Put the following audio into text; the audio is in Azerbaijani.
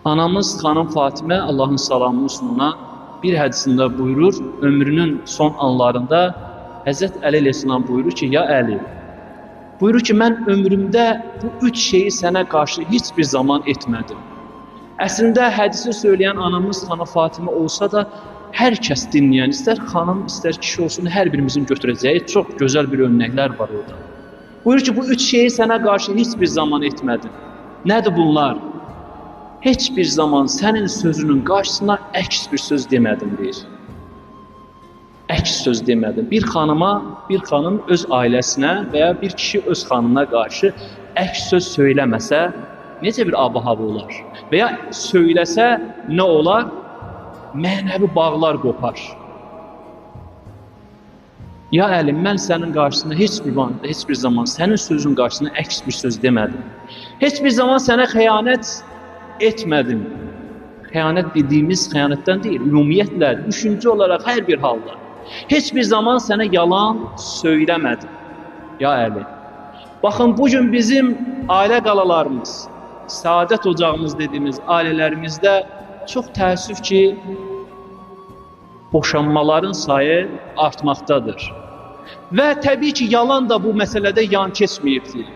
Anamız xanım Fatimə, Allahın salamı olsun ona, bir hədisində buyurur, ömrünün son anlarında Həzrət Əli əleyhissalam buyurur ki, ya Əli, buyurur ki, mən ömrümdə bu üç şeyi sənə qarşı heç bir zaman etmədim. Əslində hədisi söyləyən anamız xanım Fatimə olsa da, hər kəs dinləyən, istər xanım, istər kişi olsun, hər birimizin götürəcəyi çox gözəl bir örnəklər var orada. Buyurur ki, bu üç şeyi sənə qarşı heç bir zaman etmədim. Nədir bunlar? Heç bir zaman sənin sözünün qarşısına əks bir söz demədim, deyir. Əks söz demədim. Bir xanıma, bir xanım öz ailəsinə və ya bir kişi öz xanımına qarşı əks söz söyləməsə, necə bir ab-hava olar? Və ya söyləsə nə olar? Mənəvi bağlar qopar. Ya Əli, mən sənin qarşısında heç bir zaman sənin sözün qarşısında əks bir söz demədim. Heç bir zaman sənə xəyanət etmədim. Xəyanət dediyimiz xəyanətdən deyil, ümumiyyətlə, düşüncə olaraq hər bir halda. Heç bir zaman sənə yalan söyləmədim. Ya Əli. Baxın, bugün bizim ailə qalalarımız, səadət ocağımız dediyimiz ailələrimizdə çox təəssüf ki, boşanmaların sayı artmaqdadır. Və təbii ki, yalan da bu məsələdə yan keçməyibdir.